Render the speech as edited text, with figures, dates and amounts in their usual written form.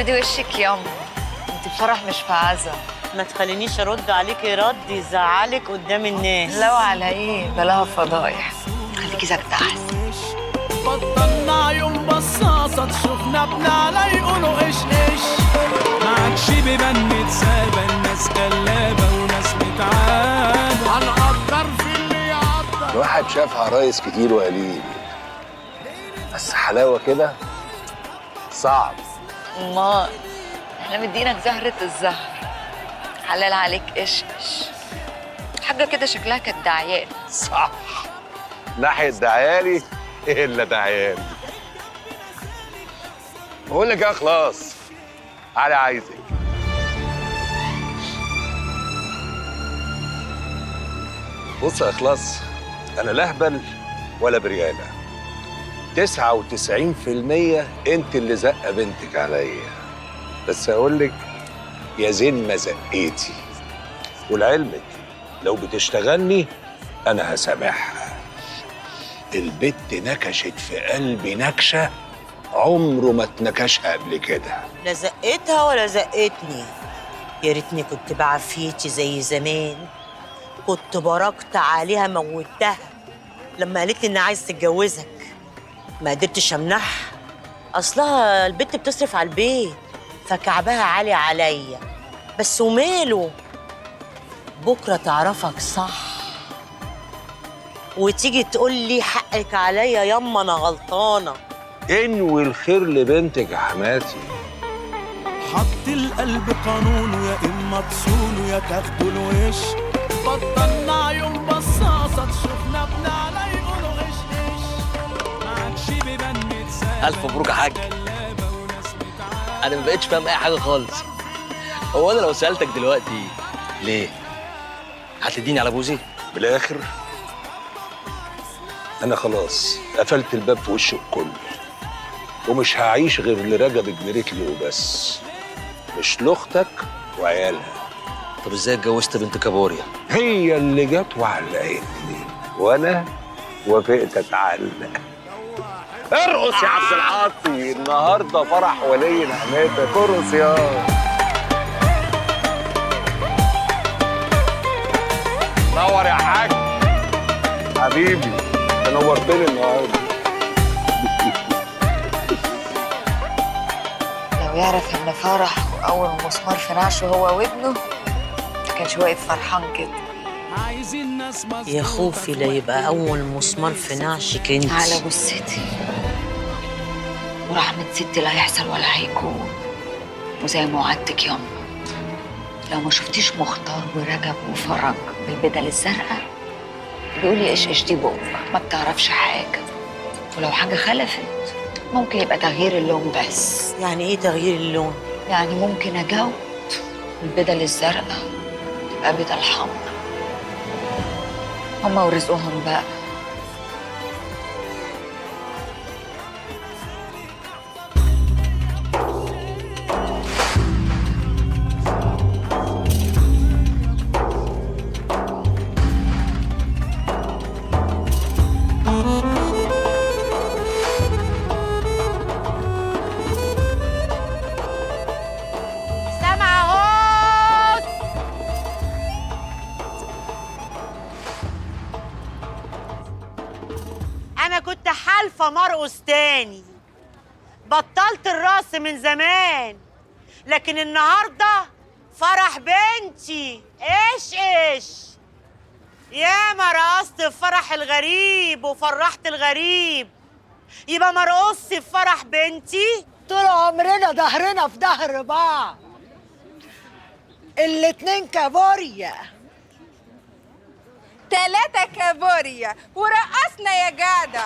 افردي وشك ياما، انت بفرح مش في عزا. ما تخلينيش ارد عليكي رد يزعلك قدام الناس. لو على ايه؟ بلاها فضايح، خليكي ساكته احسن. بطلنا عيون بصاصة تشوفنا بنعلى يقولوا ايش ايش. ما عادش بيبان متسابة، الناس قلابة وناس متعابة. هنقدر في اللي يقدر. الواحد شاف عرايس كتير وقليل، بس حلاوة كده صعب. ما احنا مدينك زهرة الزهر، حلال عليك ايش ايش. حاجة كده شكلها كانت دعيان. صح، ناحية دعيالي الا دعيالي. بقول لك يا خلاص، علي عايزك. بص يا خلاص، انا لا اهبل ولا بريالة. 99% انت اللي زقه بنتك عليا، بس اقول لك يا زين ما زقيتي. ولعلمك لو بتشتغلني انا هسامحها. البت نكشت في قلبي نكشه عمره ما اتنكشها قبل كده. لا زقتها ولا زقتني، يا ريتني كنت بعافيتي زي زمان، كنت بركت عليها موتها لما قالت لي انها عايز تتجوزك. ما قدرتش امنعها، اصلها البت بتصرف على البيت فكعبها عالي عليا. بس وماله، بكره تعرفك صح وتيجي تقول لي حقك عليا ياما انا غلطانة. انوي الخير لبنتك يا حماتي. حط القلب قانونه، يا اما تصونه يا تاخده الوش. بطلنا عيون بصاصه تشوفنا بنعلى يقولوا ايش ايش. ما عادش بيبان متسابة. ألف مبروك يا حاج. أنا ما بقتش فاهم أي حاجة خالص. هو أنا لو سألتك دلوقتي ليه؟ هتديني على بوزي؟ بالآخر أنا خلاص قفلت الباب في وش الكل، ومش هعيش غير لرجب ابن رجلي وبس، مش لأختك وعيالها. طب إزاي اتجوزت بنت كابوريا؟ هي اللي جت وعلقتني وأنا وافقت أتعلق. ارقص يا عبد العاطي، النهارده فرح ولي نعمتك، ارقص يا نور يا حاج حبيبي، نورتني النهارده. لو يعرف ان فرح واول مسمار في نعشه هو وابنه ما كانش واقف فرحان كده. يا خوفي لا يبقى اول مسمار في نعشك انت. على جثتي ورحمة ستي لا هيحصل ولا هيكون. وزي ما وعدتك ياما، لو ما شفتيش مختار ورجب وفرج بالبدل الزرقاء بيقولي ايش ايش دي بق ما بتعرفش حاجة. ولو حاجة خلفت ممكن يبقى تغيير اللون بس. يعني ايه تغيير اللون؟ يعني ممكن اجود البدل الزرقاء تبقى بدل حمراء. هما ورزقهم بقى. سامعة اهو. أنا كنت حالفة مرقص تاني، بطلت الرقص من زمان، لكن النهارده فرح بنتي. إيش إيش ياما رقصت في فرح الغريب وفرحت الغريب، يبقى ما رقصت في فرح بنتي؟ طول عمرنا ظهرنا في ظهر بعض، الاتنين كابوريا. 3 كابوريا ورقصنا يا جدع.